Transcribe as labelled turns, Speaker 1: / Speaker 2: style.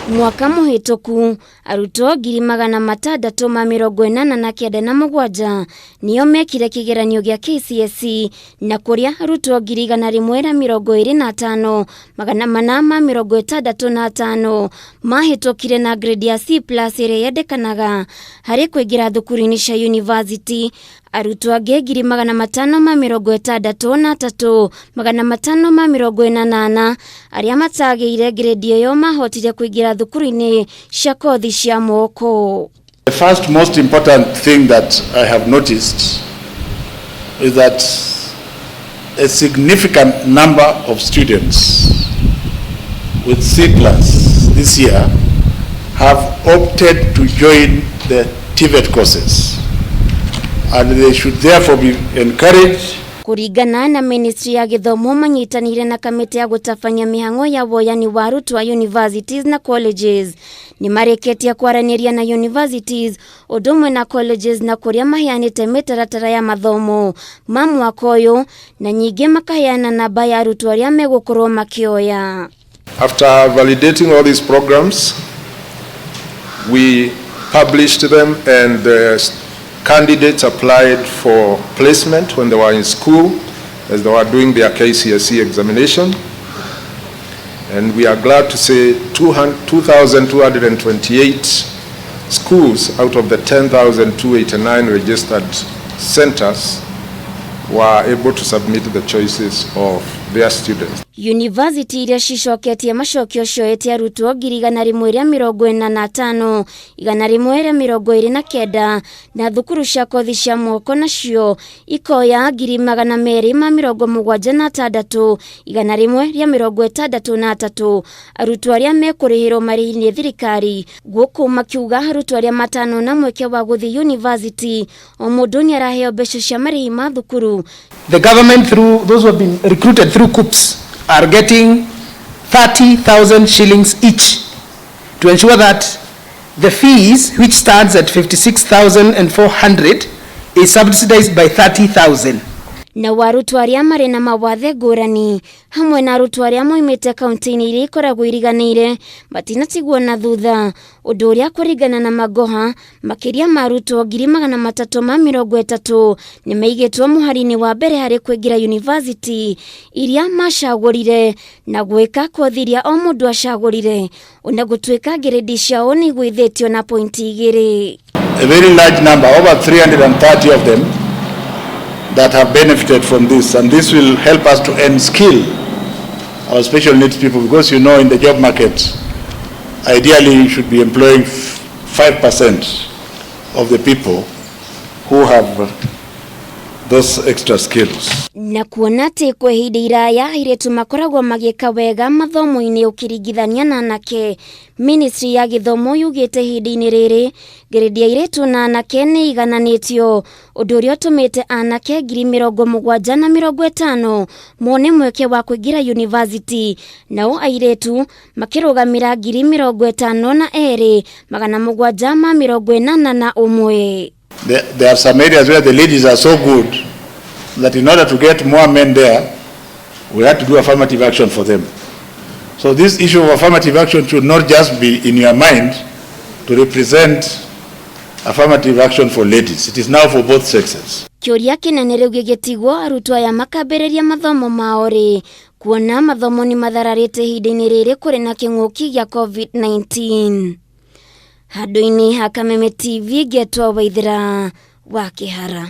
Speaker 1: Mwaka mũhĩtũku arutwo 687,000 nĩo mekire kĩgeranio gĩa KCSE, na kũrĩa arutwo 125,465 mahĩtũkire na grade ya C+ ĩrĩa yendekanaga harĩ kũingĩra thukuru-inĩ cia university. Arutwo angĩ 563,544 arĩa matagĩire grade ĩyo mahotire kũingĩra thukuru-inĩ cia kothi cia moko.
Speaker 2: The first most important thing that I have noticed is that a significant number of students with C plus this year have opted to join the TVET courses, and they should therefore be encouraged.
Speaker 1: Kũringana na Ministry ya Gĩthomo manyitanĩire na kamĩtĩ ya gũtabania mĩhang'o ya woyani wa arutwo a universities na colleges, nĩ marĩkĩtie kwaranĩria na universities ũndũ ũmwe na colleges, na kũrĩa maheanĩte mĩtaratara ya mathomo ma mwaka ũyũ, na nyingĩ makaheana namba ya arutwo arĩa megũkorwo makĩoya.
Speaker 3: After validating all these programs, we published them and the candidates applied for placement when they were in school as they were doing their KCSE examination. And we are glad to say 2,228 schools out of the 10,289 registered centers were able to submit the choices of their students.
Speaker 1: University iria cicoketie macokio cioete arutwo 145,129, na thukuru cia kothi cia moko nacio ikoya 276,163 arutwo arĩa mekũrĩhĩrwo marĩhi nĩ thirikari, gũkũ makiuga arutwo arĩa matano na mweke wa gũthiĩ university o mũndũ nĩ araheo mbeca cia marĩhi ma thukuru.
Speaker 4: The government, through those who have been recruited through KUCCPS, are getting 30,000 shillings each to ensure that the fees, which stands at 56,400, is subsidized by 30,000.
Speaker 1: Na arutwo arĩa marĩ na mawathe ngũrani hamwe na arutwo arĩa moimĩte kaunti-inĩ iria ikoragwo iriganĩire matinatigwo na thutha, ũndũ ũrĩa kũringana na Magoha makĩria ma arutwo 330,000 nĩ maigĩtwo mũhari-inĩ wa mbere harĩ kũingĩra university iria macagũrire na gwĩka kothi iria o mũndũ acagũrire, ona gũtuĩka ngirĩndi ciao nĩ igũithĩtio na pointi 2.
Speaker 2: A very large number, over 330 of them, that have benefited from this, and this will help us to enskill our special needs people, because in the job market, ideally you should be employing 5% of the people who have those extra skills.
Speaker 1: Na kuona atĩ kwa ihinda iraya airĩtu makoragwo magĩka wega mathomo-inĩ ũkĩringithania na anake, Ministry ya Gĩthomo yugĩte ihinda-inĩ rĩrĩ ngirĩndi ya airĩtu na anake nĩ igananĩtio, ũndũ ũrĩa ũtũmĩte anake 70,050 mone mweke wa kũingĩra university, nao airĩtu makĩrũgamĩra 52,781.
Speaker 2: There are some areas where the ladies are so good that in order to get more men there, we had to do affirmative action for them. So this issue of affirmative action should not just be in your mind to represent affirmative action for ladies. It is now for both sexes.
Speaker 1: Kĩũria kĩnene rĩu gĩgĩtigwo, arutwo aya makambĩrĩria mathomo mao rĩ, kuona mathomo nĩ mathararĩte ihinda-inĩ rĩrĩ kũrĩ na kĩng'ũki gĩa COVID-19? Handũ-inĩ ha Kameme TV, ngetwo Waithĩra wa Kĩhara.